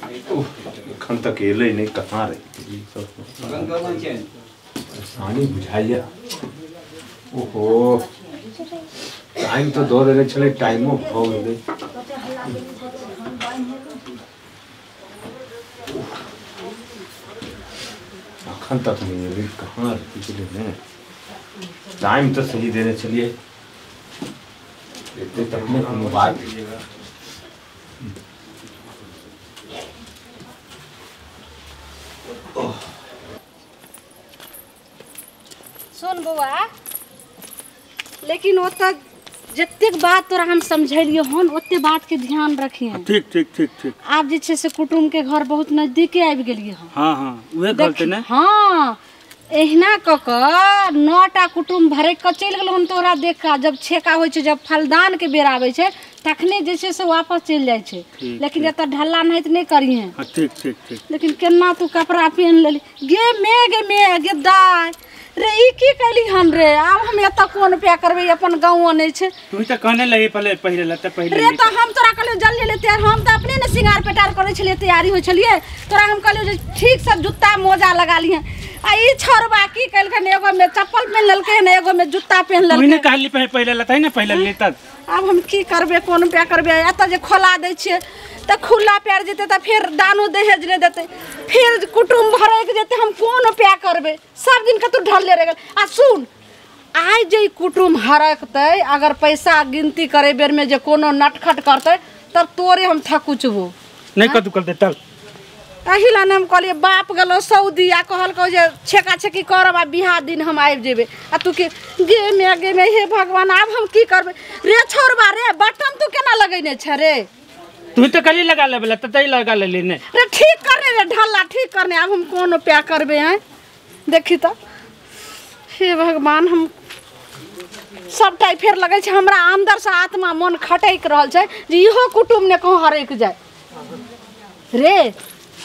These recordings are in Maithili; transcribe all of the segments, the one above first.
एखन तक एलै नहि, कहाँ रही सब परेशानी बुझाइया। ओहो टाइम तऽ दऽ देने छलै, टाइमो भऽ गेलै। अखन तक नहि एलै, कहाँ रहि गेलै ने? टाइम तऽ सही देने छलियै, एते तखने कोनो बात। सुन बौआ, लेकिन ओतऽ जतेक बात तोरा हम समझेलियो हन ओते बात के ध्यान रखिहे। ठीक ठीक ठीक ठीक। आब जे छै से कुटुम्ब के घर बहुत नजदीके आबि गेलियै हन। हाँ हाँ उहे घर छै ने। हाँ एहिना कऽ कऽ 9टा कुटुम्ब भरकि कऽ चलि गेलौ हन तोरा देख कऽ। जब छेका होइ छै, जब फलदान के बेर आबै छै तखने जे छै से वापस चलि जाइ छै, लेकिन एतऽ ढल्ला नहित नहि करिहे। ठीक ठीक ठीक। लेकिन केना तू कपड़ा पहिन लेली गे मे गे मे गे दाय रे, ई की कैली हन रे? आब हम एतऽ कोन पे करबै, अपन गाँवो नहि छै। तू तऽ कहने लगी पहले पहिले लते पहिले रे, तऽ हम तोरा कहलियौ जल्दी ले तैयार, हम तऽ अपने ने श्रृंगार पेटार करै छलियै, तैयारी होइ छलियै। तोरा हम कहलियौ जे ठीक से जूता मोजा लगा लिहे, आ ई छोरबा की केलखिन, एगो में चप्पल पहिन लेलकै हन, एगो में जूता पहिन लेलकै। तू ने कहली पहिले लते ने पहिले ले तब। आब हम की करबै, कोन पे करबै? एतऽ जे खोला दै छियै तऽ खुला पैर जेतै तऽ फेर दानो दहेज नहि देतै, फेर कुटुम्ब भरकि जेतै, हम कोन उपाय करबै? सब दिन कतौ ढलले रहि गेल। आ सुन, आइ जे कुटुम्ब हरकतै, अगर पैसा गिनती करे बेरमे जे कोनो नटखट करतै तब तोरे हम थकुचबो। नहि कतू करतै तब। एहि लए हम कहलियै बाप गेलौ सऊदी आ कहलकौ जे छेका छेकी करब आ बियाह दिन हम आबि जेबै, आ तू के गे मे हे भगवान, आब हम की करबै रे छोड़बा रे? बटन तू केना लगेने छ रे? तू तऽ कहली लगा लेबै तऽ तै लगा लेली ने रे। ठीक करने रे ढल्ला, ठीक करने। आब हम कोन उपाय करबै? हैं देखी तऽ, हे भगवान, हम सबटा फेर लगै छै हमरा अंदर से आत्मा मन खटकि रहल छै जे इहो कुटुम्ब ने कहूँ हरकि जाय रे।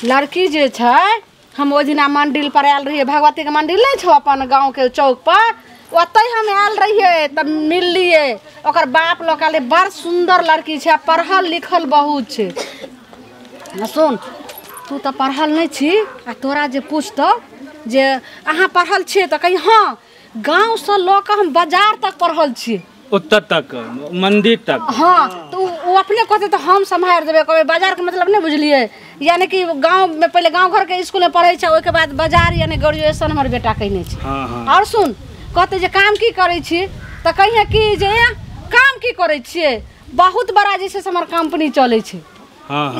लड़की जे छै, हम ओहि दिना मंदिर पर आयल रहियै, भगवतीके मंदिर नहि छौ अपन गाँवके चौक पर, ओतहि हम आयल रहियै तऽ मिललियै। ओकर बाप लऽ कऽ बड़ सुन्दर लड़की छै, पढ़ल लिखल बहुत छै। सुन, तू तऽ पढ़ल नहि छी, आ तोरा जे पूछतौ जे अहाँ पढ़ल छियै तऽ कही हँ, गाँवसँ लऽ कऽ हम बाजार तक पढ़ल छी, ओतऽ तक मंदिर तक। हाँ तो वो अपने कहते तो हम सम्हारि देबै। कहबै बाजारके मतलब नहि बुझलियै, यानी कि गाँवमे पहिले गाँव घरके स्कूलमे पढ़ै छै, ओहिके बाद बाजार यानी ग्रेजुएशन हमर बेटा कयने छै। आओर सुन, कहते जे काम की करै छी तऽ कहिए कि जे काम की करै छियै, बहुत बड़ा जे छै से हमर कम्पनी चलै छै।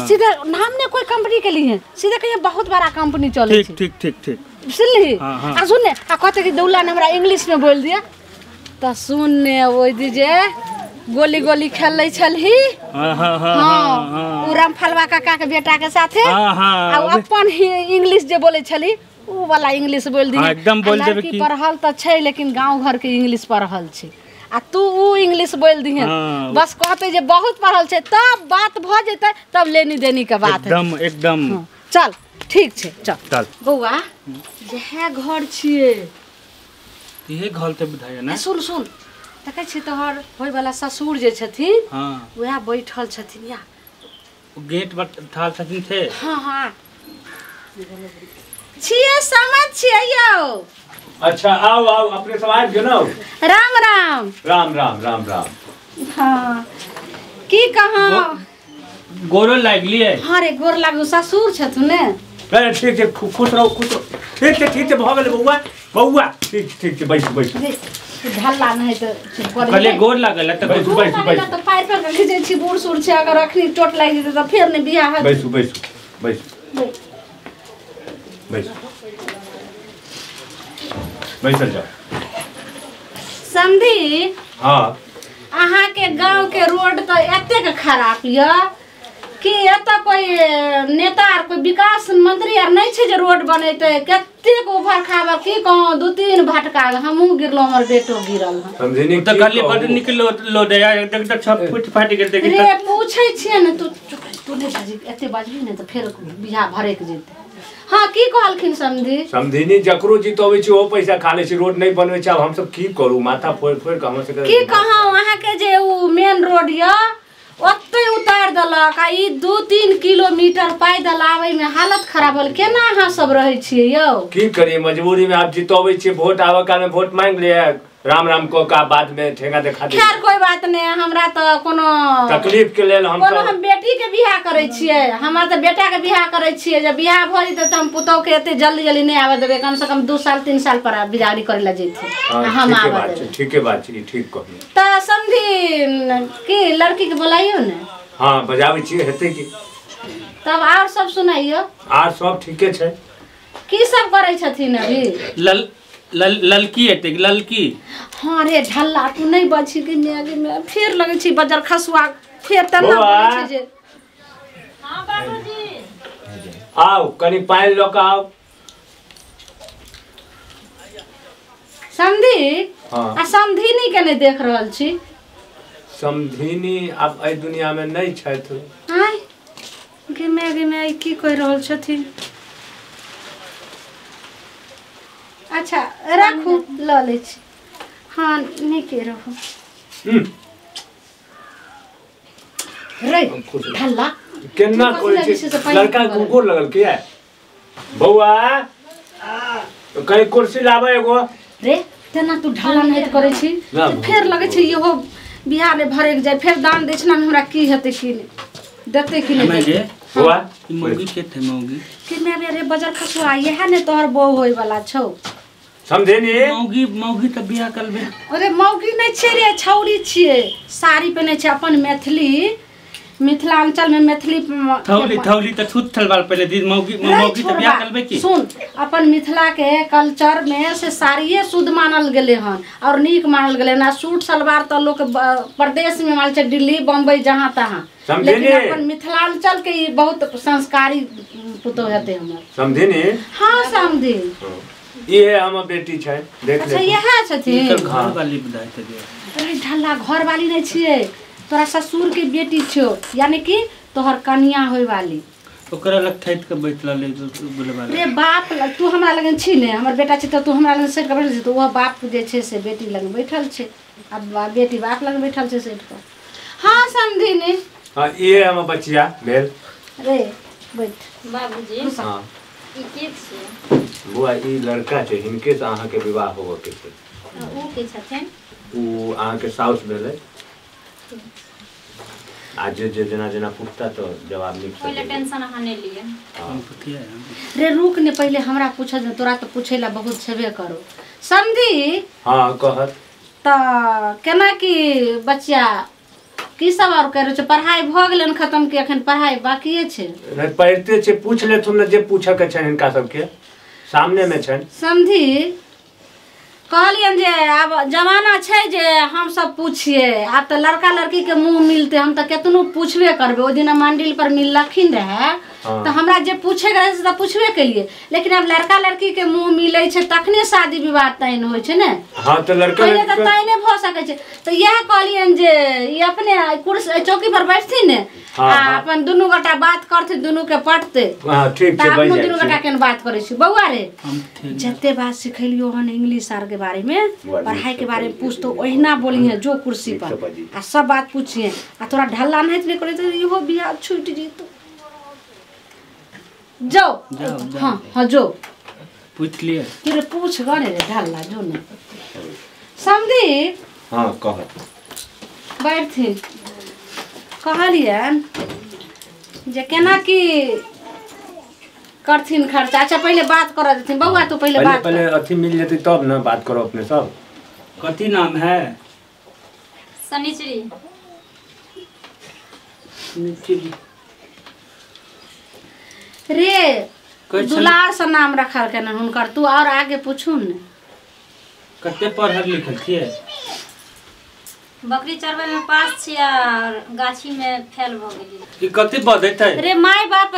सीधे नाम नहि कोइ कम्पनी के लिए, सीधे कहिए बहुत बड़ा कम्पनी चलै छै। ठीक ठीक ठीक, सुनली? आ सुन ने, आ कहते कि दौला ने हमरा इंग्लिशमे बोलि दिअ तऽ सुन ने, ओहि दी जे गोली गोली खेलै छलही। हाँ, उ रामफलवा काका के बेटा के साथे, आ अपन इंग्लिश जे बोलै छली उ वाला इंग्लिश बोल दी। एकदम बोल देबे कि पढ़ल तऽ छै लेकिन गाँव घर के इंग्लिश पढ़ल छै, आ तू उ इंग्लिश बोल दिहे, बस कहते जे बहुत पढ़ल छै, तब बात भऽ जेतै, तब लेनी देनी के बात। एकदम एकदम। चल ठीक छै, चल बौआ, जहे घर छियै इहे घर तऽ बुझाइया ने। सुन सुन, देखै छी तोहर होय वाला ससुर जे छथिन। हाँ, वएह बैठल छथिन या गेट पर ठाल छथिन थे। हाँ हाँ छियै, समझ छियै यौ। अच्छा आओ आओ, अपने सब आबि गेलौ। राम राम। राम राम राम राम। हाँ की कहाँ गोरो लागलियै? हाँ रे गोर लागू, ससुर छथुन ने। अरे ठीक छै, खुश रहू खुश रहू। ठीक छै ठीक छै, भऽ गेलै बौआ बौआ, ठीक ठीक छै, बैसू बैसू। ढल्ला नहि तऽ कहलियै गोर लागल तऽ बैसू बैसू बैसू। तऽ पैर पर खींचै छी, बूढ़ सूढ़ छै, अगर अखनी चोट लागि जेतै तऽ फेर नहि बियाह हेतै। बैसू बैसू बैसू बैसू बैसल जाउ। समधी, हाँ, अहाँके गाँवके रोड तऽ एतेक खराब यऽ कि एतऽ कोई नेता आर कोई विकास मंत्री आर नहि छै जे रोड बनेतै। कतेक उभर खाबर की कहूँ, 2-3 भटका हमहूँ गिरलहुँ, हमर बेटो गिरल हन। समझिनी तऽ कहलियै बड नीक लोड है, देख देख सब फुट फाटि गेल। देख रे पूछै छियै ने, तू तू नहि बाजी, एते बाजबी ने तऽ फेर बियाह भरकि जेतै। हाँ की कहलखिन समधी? समधिनी जकरो जीतबै छै ओ पैसा खा लै छै, रोड नहि बनबै छै। आब हमसब की करू, माथा फोड़ि फोड़ि कऽ हमर सबके की कहूँ। अहाँके जे उ मेन रोड यऽ ओतै उतार देलक आ ई 2-3 किलोमीटर पैदल आबै में हालत खराब होल। केना अहाँ सब रहै छियै यौ? की करिए मजबूरी में, आप जितबै छियै वोट आबै काल में वोट मांग लिए राम राम को का बाद में ठेंगा देखा दे। खैर कोई बात नहीं, हमरा तो कोनो तकलीफ के लेल हम कोनो हम बेटी के बियाह करै छियै, हमरा तो बेटा के बियाह करै छियै। जब बियाह भ जेतै त हम पुतोह के एते जल्दी जल्दी नहीं आवे देबै, कम से कम 2 साल 3 साल पर बिदारी करे ला जैथिन। हम आवे देबै। ठीके बात छै, ठीक कहली। त समझी की लड़की के बोलाइयो ने? हां बजाबै छियै, हेतै की। तब और सब सुनाइयो। आर सब ठीके छै। की सब करै छथिन अभी? ललकी हेतै ललकी। हाँ रे ढल्ला तू नहीं बची के मैं फेर लगै छी बजर खसुआ फेर तना बोलै छी जे। हां बाबूजी आओ कनी पानि ल के आओ। समधी हाँ। आ समधिनी के नहीं देख रहल छी? समधिनी आब एहि दुनिया में नहीं छथि। आय गे मैं की कहि रहल छथिन? अच्छा राखू ल लै छी। हाँ नीके रहू। रे ढल्ला केना कोइ छै लड़का गोर लगल के बौआ कहीं कुर्सी लाबै एगो। रे तेना तू ढल्ला नहीं करै छी फेर लगै छै इहो बिहार में भरे जाय, फेर दान दै छै ना हमरा की हेतै की नहीं देतै की नहीं। बौआ मौगी के थे मौगी के मैं रे बजर खसुआ इहे ने तोहर बहू होय वाला छौ। समझे नी? मौगी मौगी त बियाह करबे। अरे मौगी नहीं छे रे, छौरी छिए, साड़ी पहने छे। अपन मैथिली मिथिलांचल में मैथिली थौली थौली त छूत थलवाल पहले दी मौगी मौगी त बियाह करबे की। सुन अपन मिथिला के कल्चर में से साड़िए शुद्ध मानल गेले हन और नीक मानल गेले ना। सूट सलवार त लोग प्रदेश में मानल छै, दिल्ली बम्बई जहां तहां, लेकिन अपन मिथिलांचल के ई बहुत संस्कारी पुतोह हेतै हमर। समझे नी? हां समझी। ये हमर बेटी छै देख ले। अच्छा इहे छथिन घर वाली बधाई त दे। अरे ढल्ला घर वाली नहीं छियै, तोरा ससुर के बेटी छौ, यानी कि तोहर कनिया होय वाली। ओकरा लग ठैत के बैठला ले बोलबा रे बाप तू हमरा लगन छी ने, हमर बेटा छै त तू हमरा लगन सटि के बैठल छी, त ओ बाप जे छै से बेटी लग बैठल छै आ बेटी बाप लग बैठल छै सटि के। हां समझी ने? हां ये हमर बचिया भेल। रे बैठ बाबूजी। हां ई के छियै? बुआ ई लड़का छै, हिनके से अहाँ के विवाह होबऽ के छै। ऊ के छथिन? ऊ अहाँ के साउस भेलै। आ जे जे जेना जेना पूछता तो जवाब निक से। पहिले टेंशन अहाँ नै लिए। हम पुछिए रे रुक ने, पहिले हमरा पूछत ने, तोरा तो पूछैला बहुत छेबे करो। समझी? हां कहत। त केना की बच्चा की सब और करै छै? पढ़ाई भ गेलन खत्म कि अखन पढ़ाई बाकीए छै? नहीं पढ़ते छै, पूछ लेथुन ने जे पूछऽ के छै हिनका सबके सामने में छनि। समझी कहलियन जे आब जमाना छै जे हम सब पूछिए, आब तऽ लड़का लड़की के मुँह मिलते, हम तऽ केतनो पूछबे करबै। ओहि दिना मंडिल पर मिललखिन रहे तऽ हमरा जे पूछे के रहे से तऽ पूछबे केलिए, लेकिन आब लड़का लड़की के मुँह मिलै छै तखने शादी विवाह तय होइ छै ने। हाँ तऽ लड़का पहिले तऽ तय नहि भऽ सकै छै। तऽ इएह कहलियन जे ई अपने कुर्सी चौकी पर बैठथिन ने आ अपन दुनू गोटा बात करथिन, दुनू के पटते। हां ठीक छै, बैठ दुनू गोटा केन बात करै छी। बौआ रे जते बात सिखेलियो हन इंग्लिश आर के बारे में, पढ़ाई के बारे में पूछतो ओहिना बोलिहे जो कुर्सी पर आ सब बात पूछिए। आ तोरा ढल्ला नहीं नहीं करे तो इहो बियाह छूट जेतो। जाओ हां हां जो पूछ लिए तेरे पूछ गने रे ढल्ला जो ने समझी। हां कह बैठथिन। कहलियन जे केना की करथिन खर्चा। अच्छा पहले बात कर देथिन बौआ, तू पहले बात पहले अथी मिल जेतै तब ना बात करो अपने सब। कथी नाम है? सनिचरी। सनिचरी रे दुलार से नाम रखल के न हुनकर, तू और आगे पूछू ने। कते पढ़ल लिखल छियै? बकरी चरबै में पास छियै और गाछी में फेल भ गेली। ई कते बजैत है रे? My बाप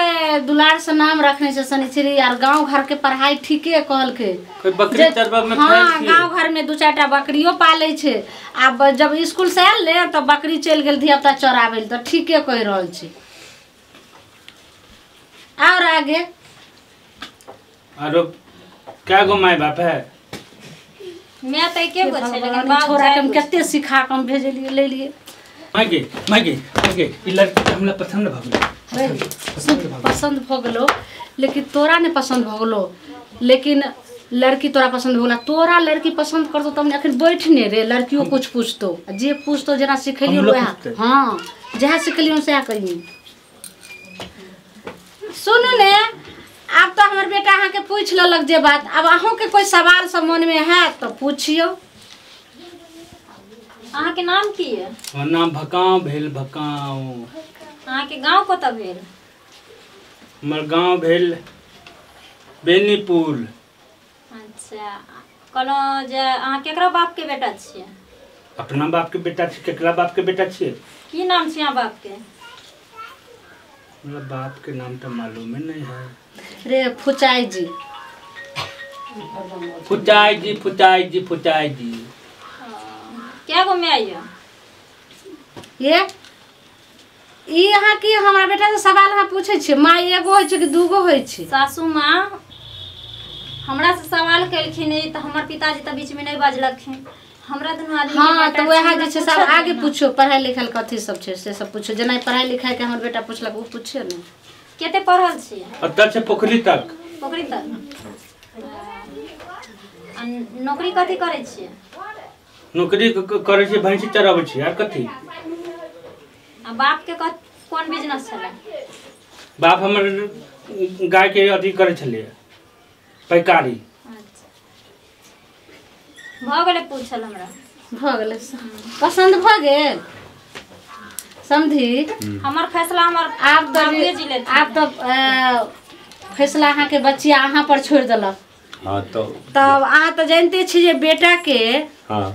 दुलार से नाम रखने छै सनिचरी और गांव घर के पढ़ाई ठीके कहलके। कोई बकरी चरबै में फेल? हां गांव घर में दू चार टा बकरियो पालै छै। आब जब स्कूल से आयल ने त बकरी चलि गेल धिया पुता चराबै ल, त ठीके कहि रहल छै। और आगे आरो क्या गो my बाप है? मैं त एके गो छै, लेकिन बाप छोरा के हम कते सिखा के हम भेजलिए लेलिए। माय गे ई लड़की हमरा पसंद भ गेल। पसंद भ गेलो, लेकिन तोरा ने पसंद भ गेलो, लेकिन लड़की तोरा पसंद हो गेला, तोरा लड़की पसंद करतो तब ने अखन बैठ ने रे, लड़कियों कुछ पूछतो, जे पूछतो जेना सिखेलियो वएह, हाँ जहाँ सिखेलियो सएह कहियो। सुनू ने, आब तो हमर बेटा अहाँके पूछि लेलक जे बात, आब अहूँके कोई सवाल सब मनमे हैत तऽ पूछियौ। अहाँके नाम की है? हमर नाम भकाव भेल। भकाव। अहाँके गाँव कतऽ भेल? हमर गाँव भेल बेनीपुर। अच्छा, कहलहुँ जे अहाँ केकरा बापके बेटा छियै? अपना बापके बेटा छी। केकरा बापके बेटा छियै? की नाम छै अहाँ बापके? हमरा बापके नाम तऽ मालूमे नहीं है। रे फुचाई जी। फुचाई जी, फुचाई जी, फुचाई जी। क्या गो my है? ये ई अहाँ की हमरा बेटा से सवाल अहाँ पूछै छियै, माय एगो होइ छै कि दूगो होइ छै? सासू माँ हमरा से सवाल केलखिन तऽ हमर पिताजी तऽ बीचमे नहि बाजलखिन, हमरा दुनू आदमी। हाँ तऽ वएह जे छै सब आगे पूछो, पढ़ाई लिखाई कथी सब छै से सब पूछो, जेना पढ़ाई लिखाई के हमर बेटा पूछलक ओ पूछियो ने। कते पढ़ल छियै? अतऽ छै पोखरी तक। पोखरी तक। आ नौकरी कथी करै छियै? नौकरी करै छियै, भैंसी चराबै छियै, आर कथी। आ बाप के कोन बिजनेस छलै? बाप हमर गाय के अथी करै छलै, पैकारी। अच्छा, भऽ गेलै पूछल हमरा। भऽ गेलै, पसंद भऽ गेल समझी? हमर फैसला हमर आब तऽ आब तऽ फैसला अहाँके बच्चिया अहाँ पर छोड़ि देलक। हाँ तो तब अहाँ तऽ जानिते छी जे बेटा के हाँ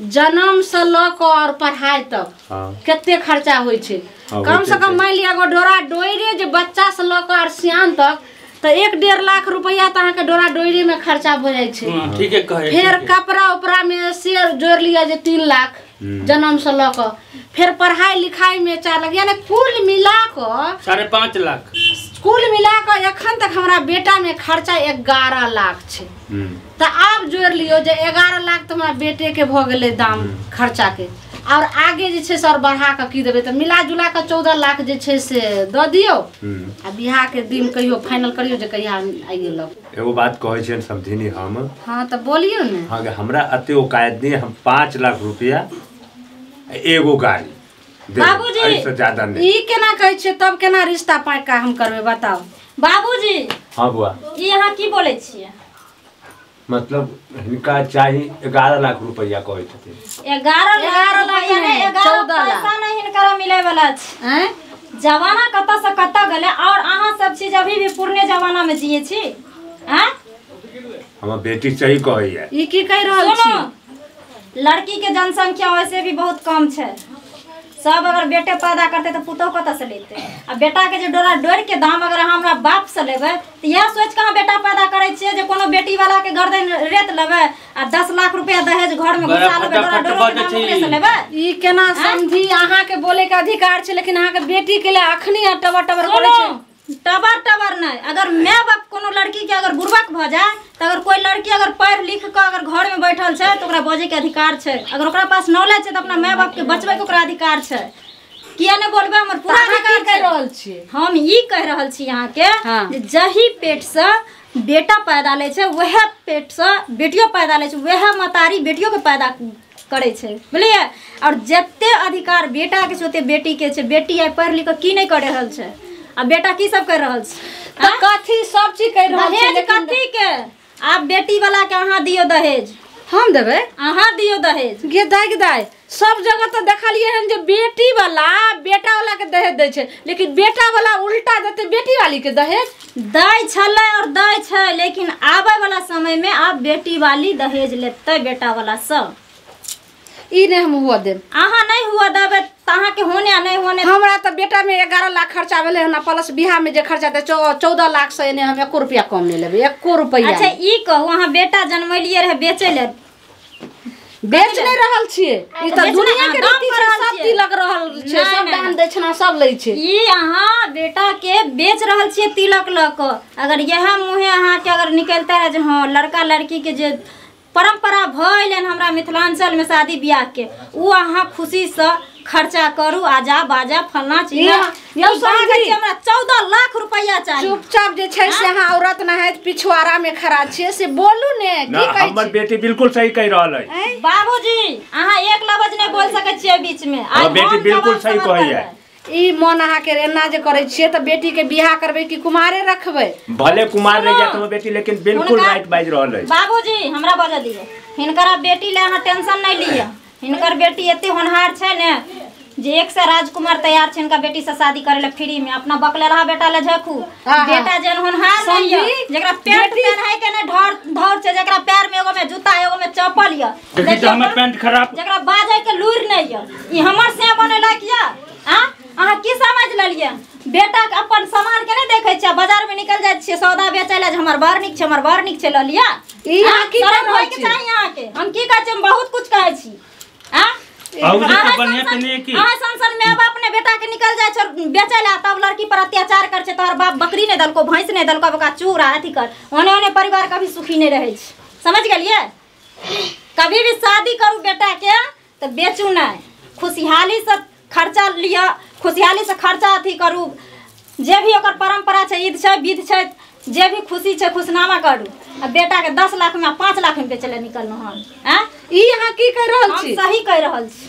जन्म से लऽ कऽ और पढ़ाई तक हाँ कते खर्चा होइ छै। कम से कम मानि लिअ एगो डोरा डोरे जे बच्चा से लऽ कऽ और सियान तक तऽ 1-1.5 लाख रुपया तऽ अहाँके डोरा डोरे में खर्चा भऽ जाइ छै। ठीके कहै। फेर कपड़ा उपड़ा में से जोड़ि लिअ जे 3 लाख जन्म से लऽ कऽ, फेर पढ़ाई लिखाई में 4 लाख, यानी कुल मिला कऽ 5.5 लाख। कुल मिला कऽ एखन तक हमरा बेटा में खर्चा 11 लाख छै। तऽ आब जोड़ि लियौ जे 11 लाख तऽ हमरा बेटे के भऽ गेलै दाम खर्चा के, और आगे जे छै से और बढ़ा कऽ की देबै, तऽ मिला जुला कऽ 14 लाख जे छै से दऽ दियौ। आ बियाह के दिन कहियो फाइनल करियौ जे कहिया आइए लग। एगो बात कहै छियनि समधिनी हम। हाँ तऽ बोलियौ ने। हाँ, हमरा एते औकात नहीं, हम 5 लाख रुपया एगो गाड़ी बाबूजी ऐसे ज्यादा नहीं। ई केना कहै छियै तब केना रिश्ता पाका हम करबै बताउ बाबूजी। हाँ बुआ, ई अहाँ की बोलै छियै? मतलब हिनका चाही 11 लाख रुपया कहै छथिन। 11 लाख नहीं, 14 लाख पैसा नहीं हिनकरा मिले वाला छै। जमाना कतऽ से कतऽ गेलै और अहाँ सब चीज अभी भी पुरने जमाना में जिए छी। हमर बेटी सही कहैया। ई की कहि रहल छी? लड़की के जनसंख्या वैसे भी बहुत कम छै, सब अगर बेटे पैदा करते तो पुतोह कतऽ से लेते? आ बेटा के जे डोरा डोर के दाम अगर अहाँ हमरा बाप से लेबै तऽ इएह सोचि कऽ अहाँ बेटा पैदा करै छियै जे कोनो बेटी वाला के गर्दन रेत लेबै आ 10 लाख रुपया दहेज घर में घुसा लेबै, डोरा डोर के दाम ओकरे से लेबै। ई केना समझी? अहाँ के बोले के अधिकार छै, लेकिन अहाँ के बेटी के लिए अखनी टबर टबर करै छै। टबर टबर नहीं, अगर my बाप कोनो लड़की के अगर बुड़बक भऽ जाए तऽ अगर कोई लड़की अगर पढ़ लिख कऽ अगर घर में बैठल छै तऽ ओकरा बजै के अधिकार छै, अगर ओकरा पास नॉलेज छै तऽ अपना my बाप के बचबै के ओकरा अधिकार छै। किया नहि बोलबै? हमर पूरा अधिकार कहि रहल छियै हम। ई कहि रहल छी अहाँके जे जही पेट से बेटा पैदा लै छै वएह पेट से बेटियो पैदा लै छै, वएह महतारी बेटियो के पैदा करै छै, बुझलियै? और जते अधिकार बेटा के छै ओते बेटी के छै। बेटी आइ पढ़ि लिख कऽ की नहि करि रहल छै आ बेटा की सब कर रहल छै? तऽ कथी सब चीज कर रहल छै? दहेज कथी के? आब बेटी वाला के अहाँ दियौ दहेज। हम देबै? अहाँ दियौ दहेज। गे दाय गे दाय, सब जगह तऽ देखलियै हन जे बेटी वाला बेटा वाला के दहेज दै छै, लेकिन बेटा वाला उल्टा देतै बेटी वाली के दहेज। दै छलै और दै छै, लेकिन आबै वाला समय में आब बेटी वाली दहेज लेतै बेटा वाला सब। ई नहीं हम हुआ देब। अहाँ नहीं हुआ देबै तऽ अहाँके होने आ नहीं होने। हमरा तऽ बेटा में 11 लाख खर्चा भेलै हन, प्लस बियाह में जे खर्चा हेतै 14 लाख से एने हम 1 रुपया कम नहीं लेबै, 1 रुपया। अच्छा ई कहू, अहाँ बेटा जनमेलियै रहै बेचै लए? बेच नहीं रहल छियै, ई तऽ दुनिया के रीति छै, सब तिलक रहल छै, सब दान दै छै, सब लै छै। ई अहाँ बेटा के बेच रहल छियै तिलक लऽ कऽ। अगर इएह मुँहे अहाँके अगर निकलते रहै जे हँ लड़का लड़की के जे परंपरा भऽ अयलनि हमरा मिथिलांचल में शादी ब्याह के, ओ अहाँ खुशी से खर्चा करू आजा बाजा फलना चिलना। यौ समझी हमरा 14 लाख रुपया चाही। चुपचाप जे छै से अहाँ औरत नहायत पिछुआरा में खड़ा छियै से बोलू ने की कहै हमर बेटी बिल्कुल सही कहि रहल है। बाबूजी अहाँ एक लफ्ज नहि बोल सकै छियै बीच में। हमर बेटी बिल्कुल सही कहैया। ई मन अहाँ के एना जे करै छियै त बेटी के बियाह करबै कि कुमारे रखबै? भले कुमार रह जात हमर बेटी लेकिन बिल्कुल राइट बाजि रहल है। बाबूजी हमरा बजऽ दिअ, हिनकर बेटी ले अहाँ टेंशन नहीं लिअ। हिनकर बेटी एते होनहार छै ने जे एक से राजकुमार तैयार छै हिनका बेटी से शादी करे ले फ्री में। अपना बकलेलहा बेटा ले झकू, बेटा जेन होनहार नहीं है, जेकरा पैंट पहनाय के ने ढोर ढोर छै, जेकरा पैर में एगो में जूता एगो में चप्पल य, देखी हमर पैंट खराब, जेकरा बाजै के लूर नहीं य, ई हमर से बने लायक य। आ अहाँ की समझ लेलियै? बेटा के अपन सामान के नहीं देखै छियै, बाजार में निकल जाइ छियै सौदा बेचै ले, हमर बड़ नीक छै हमर बड़ नीक छै ल लिअ। ई अहाँ की शरम होय के चाही अहाँ के। हम की कहै छी? हम बहुत कुछ कहै छी। अहाँ सन my बाप ने बेटा के निकल जाय छै बेचै ला, तब लड़की पर अत्याचार कर छै, तोहर बाप बकरी नहीं दलको भैंस नहीं दलको ओकरा चूर अथी कर, ओने ओने परिवार कभी सुखी नहीं रहै छै। समझ गेलियै? कभी भी शादी करू बेटा के तऽ बेचू नहीं, खुशहाली से खर्चा लिअ, खुशहाली से खर्चा अथी करू, जे भी ओकर परंपरा छै ईद छै विध छै जे भी खुशी छै खुशनामा करू। आ बेटा के 10 लाख में 5 लाख में बेचै ले निकललहुँ हन। आँ ई अहाँ की कहि रहल छी? हम सही कहि रहल छी।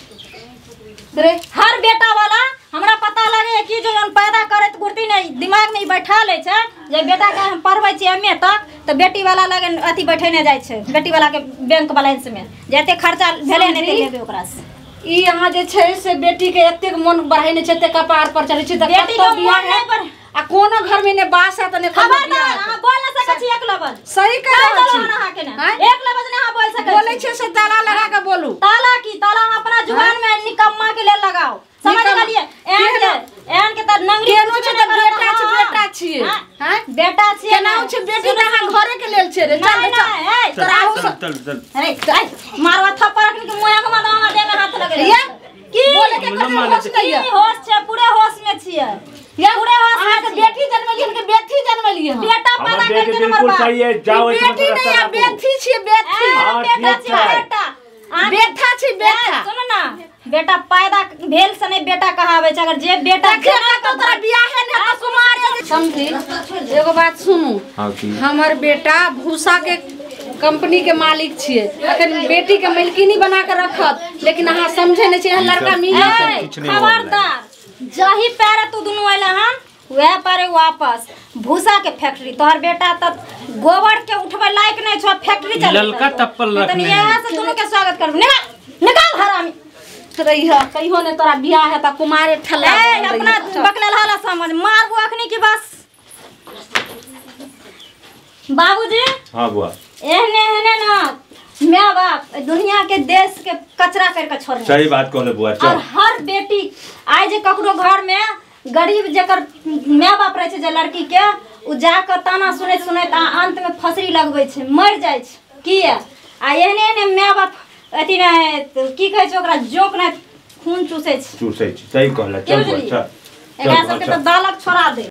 हर बेटा वाला हमरा पता लगे कि जो पैदा करैत गुर्दी नहीं दिमाग में बैठा लै छै जे बेटा के हम पढ़बै छियै एम ए तक तऽ बेटी वाला लगे अथी बैठेने जाइ छै, बेटी वाला के बैंक बैलेंस में जते खर्चा भेलै नहि लेबै ओकरा से। ई अहाँ जे छै से बेटी के एतेक मन बढ़ेने छै, एतेक कपार पर चढ़ै छै तऽ बेटी के मन नहि बढ़ आ कोनो घर में ने बास है त ने खबरदार अहाँ बोल न सकै छी एक लफ्ज। सही कह रहल छी अहाँ के ने, एक लफ्ज ने अहाँ बोल सकै बोलै छी से ताला लगा के बोलू। ताला की ताला अहाँ अपना जुबान में निकम्मा के लेल लगाओ, समझ गेलियै? एहन के त नंगरी केनो छै त बेटा छै, बेटा छियै। हां बेटा छियै केना छै बेटी त अहाँ घरे के लेल छै रे। चल चल तोरा चल चल अरे मारवा थप्पड़ रखनी के मुंह में दामा दे में हाथ लगे की बोले के कोनो होश नहीं है। होश छै, पूरे होश में छियै, पूरे होश में। के बेटी जन्मलियै के बेटी जन्मलियै, बेटा पैदा करके हमर बिल्कुल सही है। जाओ बेटी नहीं है बेटी छियै, बेटी बेटा छियै, बेटा बेटा छी बेटा। सुन ना बेटा पैदा भेल से नहीं बेटा कहावे छै, अगर जे बेटा देखा तो तोरा बियाह है ने त कुमार समझी। एगो बात सुनू, हमर बेटा भूसा के कंपनी के मालिक छियै, अखन बेटी के मालकिनी बना के रखत, लेकिन अहाँ समझे नहीं छियै लड़का मिले। खबरदार जही पैरे तू दुनू आइला हन वह पारे वापस भूसा के फैक्ट्री तोहर बेटा त गोबर के उठबै लायक नहीं छौ, फैक्ट्री चल ललका तप्पल रखने यहां से दुनू के स्वागत करब। निकाल निकाल हरामी रहिह, कहियो ने तोरा बियाह है त कुमारे ठला ए अपना बकलेल हाला समझ मारबो अखनी की बस। बाबूजी हां बुआ एहने एहने ना my बाप दुनिया के देश के कचरा करके छोड़ने। सही बात कहले बुआ। और हर बेटी आइ जे ककरो घर में गरीब जकर my बाप रहे छै जे लड़की के उ जाके ताना सुनैत सुनैत अंत में फसरी लगबै छै, मरि जाइ छै। किया? आ एहने एहने my बाप अथी नहि की कहै छै ओकरा जोंक नहि खून चूसै छै, चूसै छै। सही कहले। चल चल एकरा सबके तऽ दालक छोड़ा दे।